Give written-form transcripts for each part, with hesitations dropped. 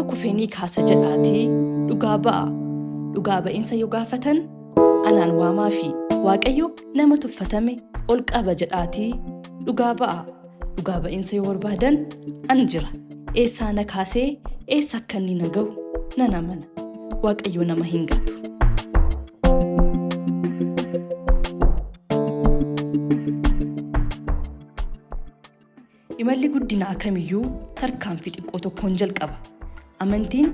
Nama kufe ni kaasa jedhaatii dhugaa ba'aa. Dhugaa ba'iinsa yoo gaafatan anaan waamaafii. Waaqayyo nama tuffatame ol qaba jedhaatii dhugaa ba'aa. Dhugaa ba'iinsa yoo barbaadan an jira. Eessaa na kaasee eessa akka inni na ga'u nan amana. Waaqayyo nama hin gatu. Imalli guddinaa kamiyyuu tarkaanfii xiqqoo tokkoon jalqaba. Amantiin,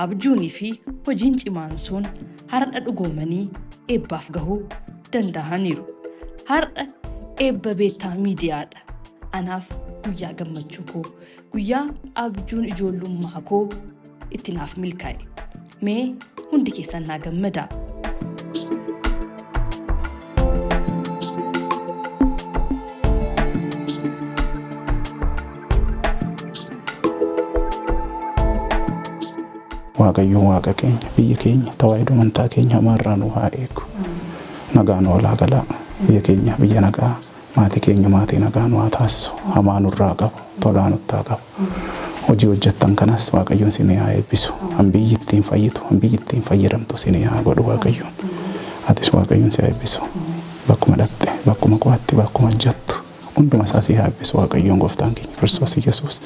abjuunii fi hojiin cimaan sun har'a dhugoomanii eebbaaf gahuu danda'aniiru. Har'a eebba Beettaa Miidiyaadha. Anaaf guyyaa gammachuu koo, guyyaa abjuun ijoollummaa koo itti naaf milkaa'e. Mee hundi keessan naa gammadaa. Waaqayyoon Waaqa keenya, biyya keenya, tawaahidoo amantaa keenya hamaarraa nu haa eegu. Nagaan oolaa galaa. Biyya keenya biyya nagaa, maatii keenya maatii nagaa nu haa taasisu. Hamaa nurraa qabu, tolaa nutti haa qabu. Hojii hojjettan kanas Waaqayyoon isin haa eebbisu. Han biyyi ittiin fayyitu, han biyyi ittiin fayyadamtu isin haa godhu Waaqayyoon. Atis Waaqayyoon si haa eebbisu. Bakkuma dhaqxe, bakkuma qo'atte, bakkuma hojjettu hunduma isaa si haa eebbisu Waaqayyoon gooftaan keenya Kiristoos Yesuus.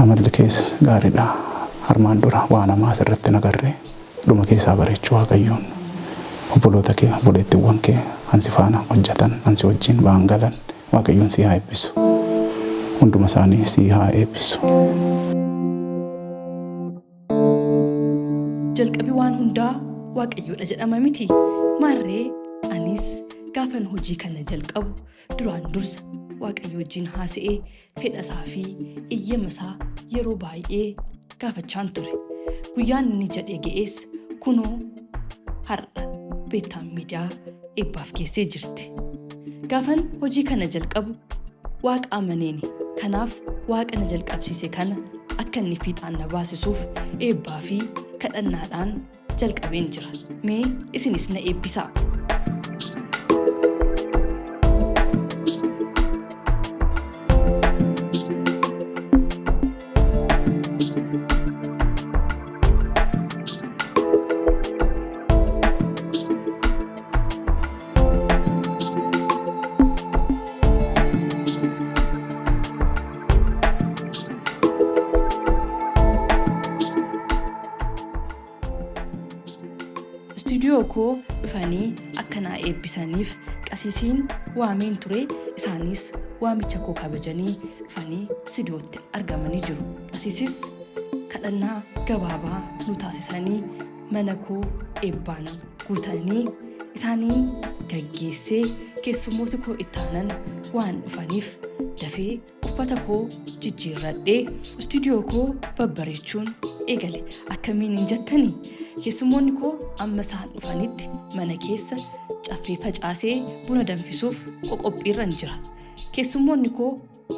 Amalli kees gaariidha. Armaan dura waan hamaa sirratti hin agarre. Dhuma kee isaa bareechu Waaqayyoon. Obboloota kee, obboleettiwwan kee kan si faana hojjetan, kan si wajjin ba'an galan Waaqayyoon sii haa eebbisu. Hunduma isaanii sii haa eebbisu. Jalqabi waan hundaa Waaqayyoodha jedhama miti. Maarree anis gaafan hojii kana jalqabu duraan dursa Waaqayyo wajjin haasa'ee fedha isaa fi eeyyama isaa yeroo baay'ee gaafachaan ture. Guyyaan inni jedhe ga'ees kunoo har'a Beettaan Miidiyaa eebbaaf geessee jirti. Gaafan hojii kana jalqabu Waaqa amaneeni. Kanaaf Waaqa na jalqabsiise kana akka inni fiixaan na baasisuuf eebbaa fi kadhannaadhaan jalqabeen jira. Mee isinis na eebbisaa. Istuudiyoo koo dhufanii akka naa eebbisaniif qasiisiin waameen ture isaanis waamicha koo kabajanii dhufanii istuudiyootti argamanii jiru. Qasiisis kadhannaa gabaabaa nu taasisanii mana koo eebbaan guutanii isaaniin gaggeessee keessummooti koo itti aanan waan dhufaniif dafee uffata koo jijjiirradhee istuudiyoo koo babbareechuun eegale. Akkamiin hin jettanii? Keessummoonni koo amma isaan dhufanitti mana keessa caffee facaasee buna danfisuuf qoqophiirran jira. Keessummoonni koo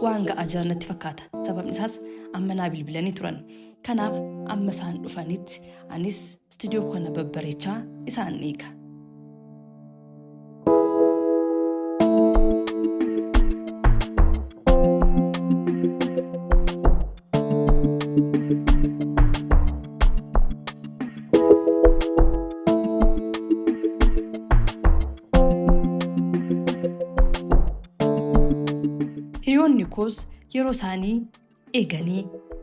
waan ga'aa jiran natti fakkaata. Sababni isaas amma naa bilbilanii turan. Kanaaf amma isaan dhufanitti anis istuudiyoo kana babbareechaa isaan eega. Hiriyoonni koos yeroo isaanii eeganii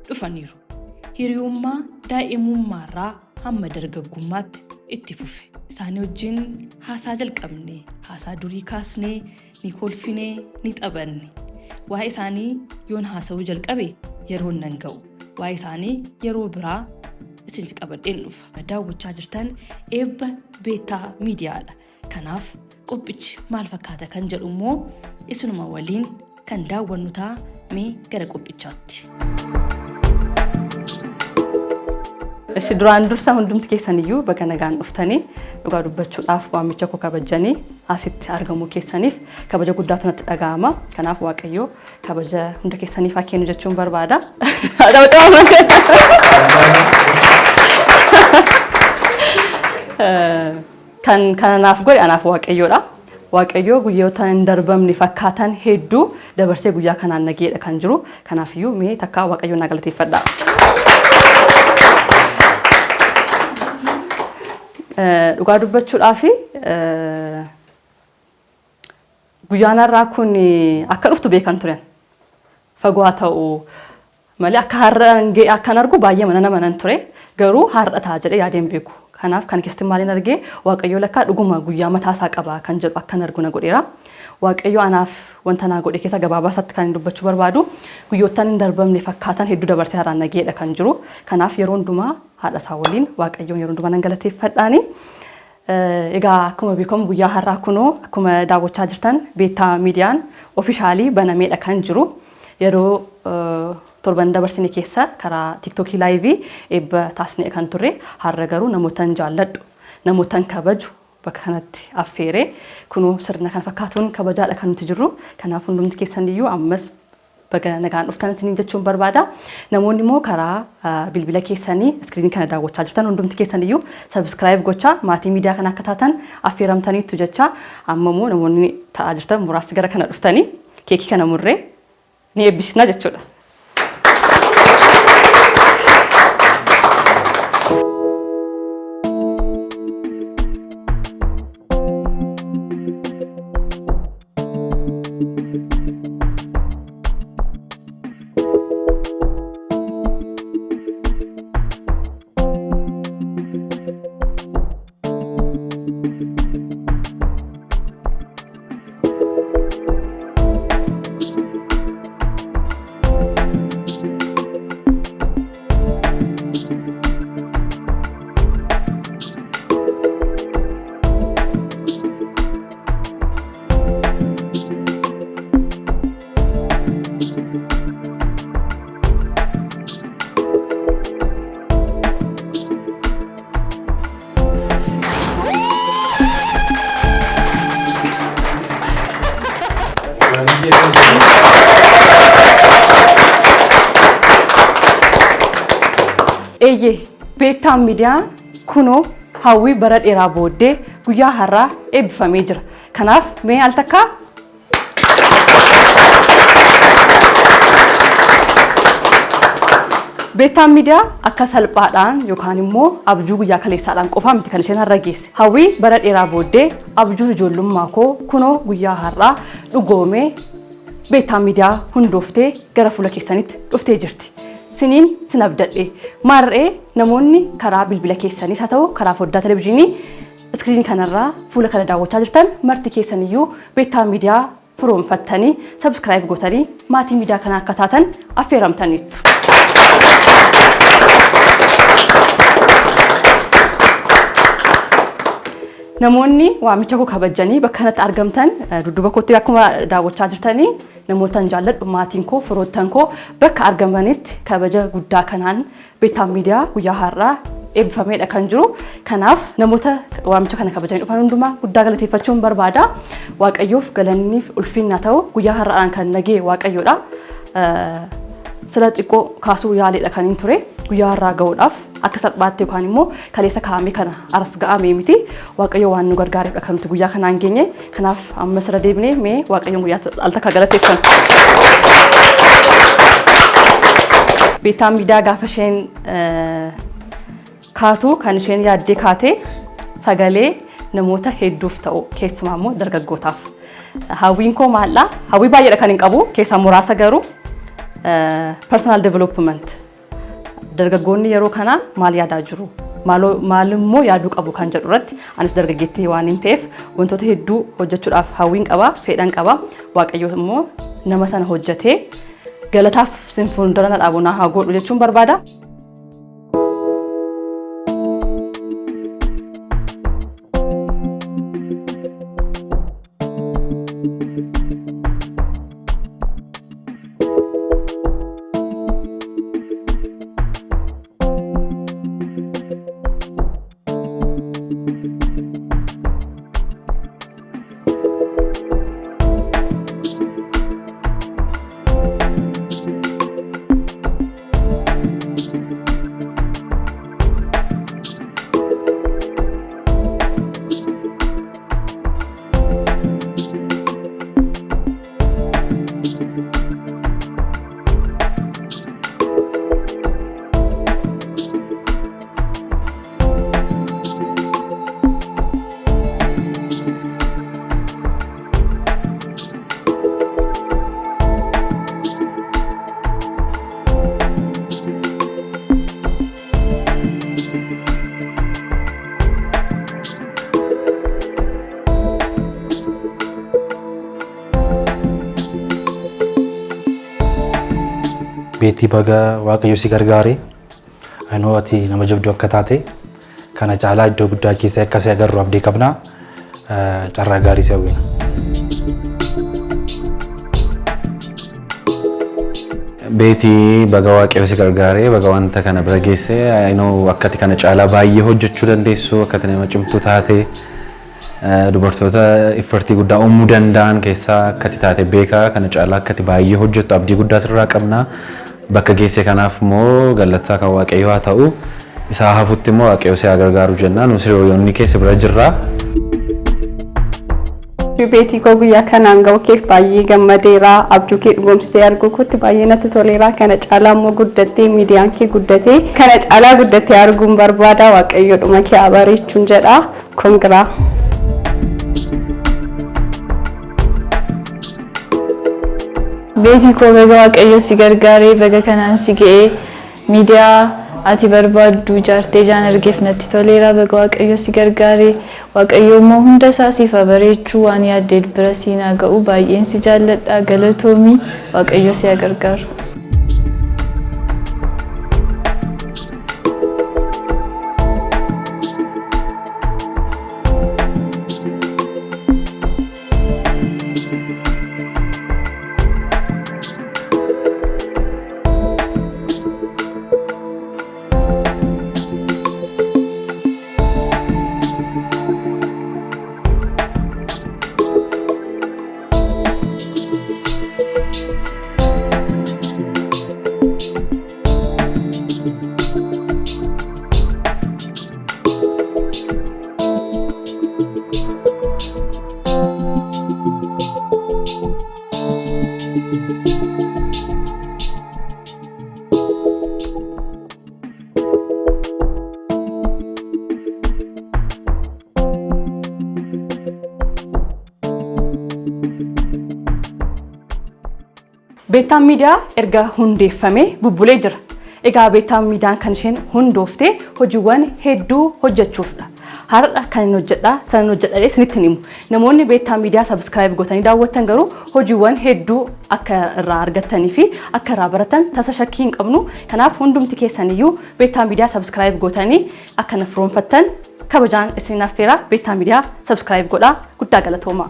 dhufaniiru. Hiriyummaa daa'imummaarraa hamma dargaggummaatti itti fufe. Isaanii wajjin haasaa jalqabne, haasaa durii kaasnee, ni kolfine, ni taphanne. Waa'ee isaanii yoon haasa'uu jalqabe yeroon nan ga'u. Waa'ee isaanii yeroo biraa isiniif qabadheen dhufa. Daawwachaa jirtan eebba Beettaa Miidiyaadha. Kanaaf qophichi maal fakkaata kan jedhu immoo isinuma waliin kan daawwannu ta'a mee gara qophichaatti. Ishi duraan dursa hundumti keessan iyyuu baga nagaan dhuftanii dhugaa dubbachuudhaaf waamicha koo kabajanii asitti argamuu keessaniif kabaja guddaatu natti dhaga'ama. Kanaaf Waaqayyo kabaja hunda keessaniif haa kennu jechuun barbaada. Kan kana naaf godhe anaaf Waaqayyoodha. Waaqayyo guyyoota hin darbamne fakkaatan hedduu dabarsee guyyaa kanaan na ga'eedha kan jiru. Kanaafiyyuu mee takkaa Waaqayyoon naa galateeffadhaa. Dhugaa dubbachuudhaaf guyyaan har'aa kun akka dhuftu beekan turen. Fagoo haa ta'u malee akka har'a akkan argu baay'ee mana nama nan ture. Garuu har'a ta'a jedhee yaadeen beeku. Kanaaf kan keessatti maaliin argee, Waaqayyo lakkaa dhuguma guyyaa mataa isaa qaba kan jedhu akkan argu na godheera. Waaqayyo anaaf wanta naa godhe keessa gabaabaa isaatti kan dubbachuu barbaadu, guyyoottan hin darbamne fakkaatan hedduu dabarsee har'aan nageedha kan jiru. Kanaaf yeroo hundumaa haadha isaa waliin Waaqayyoon yeroo hundumaa nan galateeffadhaani. Egaa akkuma beekamu guyyaa har'aa kunoo akkuma daawwachaa jirtan Beettaa Miidiyaan officially banameedha kan jiru. Yeroo torban dabarsine keessa karaa TikTokii live eebba taasisnee kan turre, har'a garuu namootan jaalladhu, namootan kabaju bakka kanatti affeeree kunoo sirna kan fakkaatuun kabajaadha kan nuti jirru. Kanaaf hundumti keessan iyyuu ammas baga nagaan dhuftan isiniin jechuun barbaada. Namoonni immoo karaa bilbila keessanii iskiriinii kana daawwachaa jirtan hundumti keessan iyyuu subscribe gochaa maatii miidiyaa kana akka taatan affeeramtaniittu jecha. Amma immoo namoonni ta'aa jirtan muraasni gara kana dhuftanii keekii kana murree ni eebbisna jechuudha. Eeyyee, Beettaan Miidiyaa kunoo hawwii bara dheeraa booddee guyyaa har'aa eebbifamee jira. Kanaaf mee al takkaa. Beettaan Miidiyaa akka salphaadhaan yookaan immoo abjuu guyyaa kaleessaadhaan qofaa miti kan isheen har'a geesse. Hawwii bara dheeraa booddee abjuun ijoollummaa koo kunoo guyyaa har'aa dhugoomee Beettaan Miidiyaa hundooftee gara fuula keessanitti dhuftee jirti. Siniin sin abdadhe. Maarree namoonni karaa bilbila keessaniis haa ta'u karaa foddaa televizyiinii iskiriinii kanarraa fuula kana daawwachaa jirtan marti keessaniyyuu Beettaa Miidiyaa firoomfattanii subscribe gootanii maatii miidiyaa kanaa akka taatan affeeramtaniittu. Namoonni waamicha koo kabajanii bakka kanatti argamtan, dudduuba kootti akkuma daawwachaa jirtanii namootan jaalladhu, maatiin koo, firoottan koo bakka argamanitti kabaja guddaa kanaan Beettaan Miidiyaa guyyaa har'aa eebbifameedha kan jiru. Kanaaf namoota waamicha kana kabajanii dhufan hundumaa guddaa galateeffachuun barbaada. Waaqayyoof galanniif ulfinna ta'u, guyyaa har'aan kan nagee Waaqayyoodha. Sila xiqqoo kaasuu yaaleedha kan hin ture, guyyaa har'aa ga'uudhaaf akka salphaatti yookaan immoo kaleessa kaa'ame kana aras ga'ame miti. Waaqayyo waan nu gargaareefdha kan nuti guyyaa kanaan geenye. Kanaaf amma sirra deebinee mee Waaqayyoon guyyaa al takka galateeffanna. Beettaan Miidiyaa gaafa isheen kaatu kan isheen yaaddee kaate sagalee namoota hedduuf ta'u, keessumaa immoo dargaggootaaf. Hawwiin koo maaldha? Hawwii baay'eedha kan hin qabu, keessaa muraasa garuu personal development, dargaggoonni yeroo kana maal yaadaa jiru? Maal immoo yaaduu qabu kan jedhu irratti anis dargaggeettii waan hin ta'eef wantoota hedduu hojjechuudhaaf hawwiin qaba, fedhan qaba. Waaqayyo immoo nama sana hojjetee galataaf sin fuuldura na dhaabu naa haa godhu jechuun barbaada. Beetii, baga Waaqayyo si gargaare. Anoo ati nama jabduu akka taate, kana caalaa iddoo guddaa keessa akka si agarru abdii qabna. Carraa gaarii si hawwina. Beetii, baga Waaqayyo si gargaaree, baga wanta kana bira geesse. Inoo akkati kana caalaa baay'ee hojjechuu dandeessu, akkati nama cimtuu taate, dubartoota effortii guddaa uumuu danda'an keessaa akkati taate beekaa. Kana caalaa akkati baay'ee hojjettu abdii guddaa sirraa qabna. Bakka geesse kanaaf immoo galatsaa kan Waaqayyo haa ta'u. Isaa hafutti immoo Waaqayyo si haa gargaaru jenna. Nus hiriyoonni keessa bira jirra. Beetii koo, guyyaa kanaan ga'u keef baay'ee gammadeera. Abjuu kee dhugoomsitee arguu kootti baay'ee natti toleera. Kana caalaa immoo guddattee, miidiyaan kee guddatee, kana caalaa guddattee arguun barbaada. Waaqayyo dhuma kee haa bareechuun jedha. Congra. Beetii koo, baga Waaqayyo si gargaaree, baga kanaan si ga'ee. Miidiyaa ati barbaaddu ijaartee jaan argeef natti toleera. Baga Waaqayyo si gargaaree. Waaqayyo immoo hunda isaa siif haa bareechuu, waan yaaddee bira siin haa ga'u. Baay'een si jaalladha, galatoomii, Waaqayyo si haa gargaaru. Beektaan Miidiyaa erga hundeeffamee bubbulee jira. Egaa Beektaan Miidiyaan kan isheen hundoofte hojiiwwan hedduu hojjechuufdha. Har'a kan hin hojjedha, sana hin hojjedha isinitti himu. Namoonni Beektaan Miidiyaa subscribe gootanii daawwattan garuu hojiiwwan hedduu akka irraa argattanii fi akka irraa baratan tasa shakkii hin qabnu. Kanaaf hundumti keessaniyyuu Beektaan Miidiyaa subscribe gootanii akka na firoonfattan kabajaan isin affeera. Beektaan Miidiyaa subscribe godhaa. Guddaa galatooma.